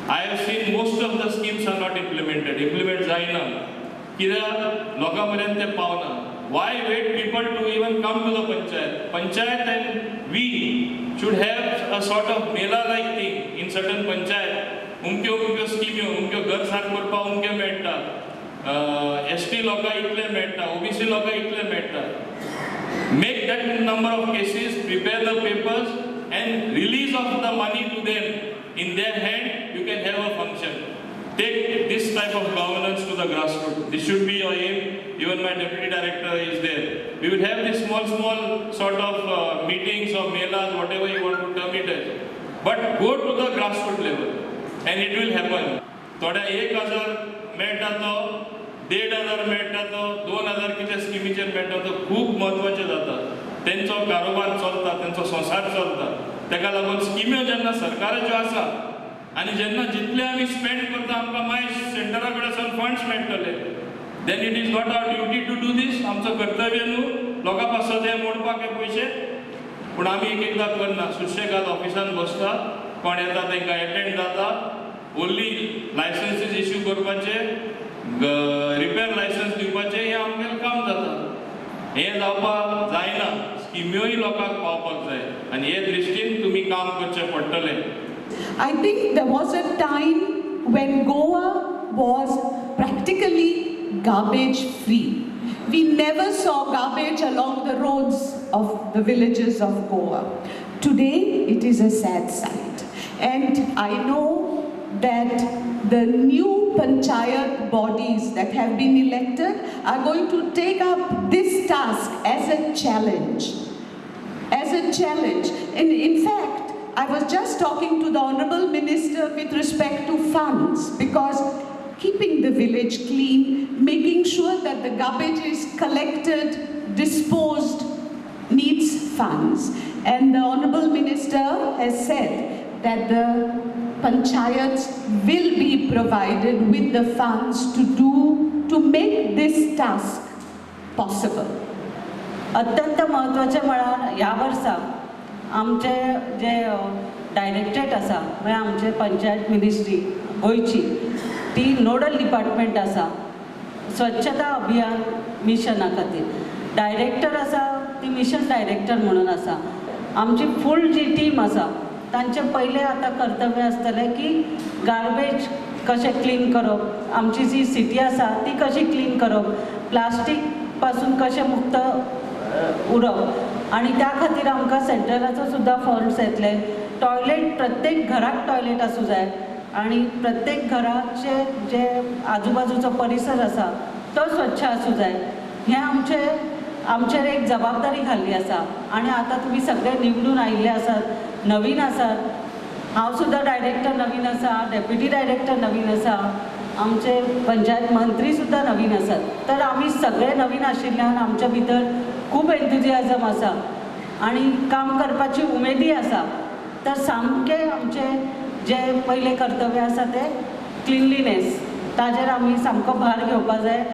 I have seen most of the schemes are not implemented. Implement जायना कित्याक लोकां पर्यंत ते पावना. Why wait people to even come to the panchayat? Panchayat and we should have a sort of mela like thing in certain panchayat. उमक्यो उमक्यो स्किम्यो, उमक्यो घर सारकें करपाक उमक्यो मेळटा, एसटी लोकांक इतले मेळटा, ओबीसी लोकांक इतले मेळटा. Make that number of cases, prepare the papers and release of the money to them in their hand. You can have a function. Take this type of governance to the grassroots. This should be your aim. Even my deputy director is there. We will have these small, small sort of meetings or melas, whatever you want to term it as. But go to the grassroots level and it will happen. थोड्या 1000 मेळटा तो 1500 मेळटा तो 2000 कितें स्किमीचेर मेळटा तो खूब म्हत्वाचें जाता. तेंचो कारोबार चलता, तेंचो संवसार चलता. तेका लागून स्किम्यो जेन्ना सरकाराच्यो आसा आनी जेन्ना जितले आमी स्पेंड करता, आमकां मागीर सेंटरा कडेन सावन फंड्स मेळटले, then it is not our duty to do this? आमचो कर्तव्य न्हू लोकां पासत हे मोडपाक हे पयशे? पूण आमी एक एकदां करना. सुशेगाद ऑफिसान बसता, कोण येता तांकां एटेंड जाता, ओन्ली लायसन्सीस इश्यू करपाचे, रिपेर लायसन्स दिवपाचें हें आमगेलें काम जाता. हें जावपाक जायना. स्किम्योय लोकांक पावपाक जाय आनी हे दृश्टीन तुमी काम करचें पडटलें. I think there was a time when Goa was practically garbage free. We never saw garbage along the roads of the villages of Goa. Today, it is a sad sight. And I know that the new panchayat bodies that have been elected are going to take up this task as a challenge, as a challenge. And in fact, I was just talking to the Honorable Minister with respect to funds, because keeping the village clean, making sure that the garbage is collected, disposed, needs funds. And the Honorable Minister has said that the panchayats will be provided with the funds to make this task possible. अत्यंत म्हत्वाचें म्हळ्यार ह्या वर्सा आमचे जे directorate आसा, म्हळ्यार आमचे panchayat ministry गोंयची, ती नोडल डिपार्टमेंट आसा स्वच्छता अभियान मिशना खातीर. डायरेक्टर आसा ती मिशन डायरेक्टर म्हणून आसा. आमची फूल जी टीम आसा, तांचें पयलें आतां कर्तव्य आसतलें की गार्बेज कशें क्लीन करप, आमची जी सिटी आसा ती कशी क्लीन करप, प्लास्टीक पासून कशें मुक्त उरप. आनी त्या खातीर आमकां सेंट्रलाचो सुद्दां फंड्स येतले. टॉयलेट, प्रत्येक घराक टॉयलेट आसूं जाय आनी प्रत्येक घराचे जे आजूबाजूचो परिसर आसा तो स्वच्छ आसूं जाय. हें आमचेर एक जबाबदारी घाल्ली आसा. आनी आतां तुमी सगळे निवडून आयिल्ले आसात, नवीन आसात. हांव सुद्दां डायरेक्टर नवीन आसा, डेप्युटी डायरेक्टर नवीन आसा, आमचे पंचायत मंत्री सुद्दां नवीन आसात. तर आमी सगळे नवीन आशिल्ल्यान आमच्या भितर खूब एन्थुजियाजम आसा आनी काम करपाची उमेदी आसा. तर सामकें आमचें जे पयलें कर्तव्य आसा तें क्लिनलीनेस, ताजेर आमी सामको भार घेवपा जाय.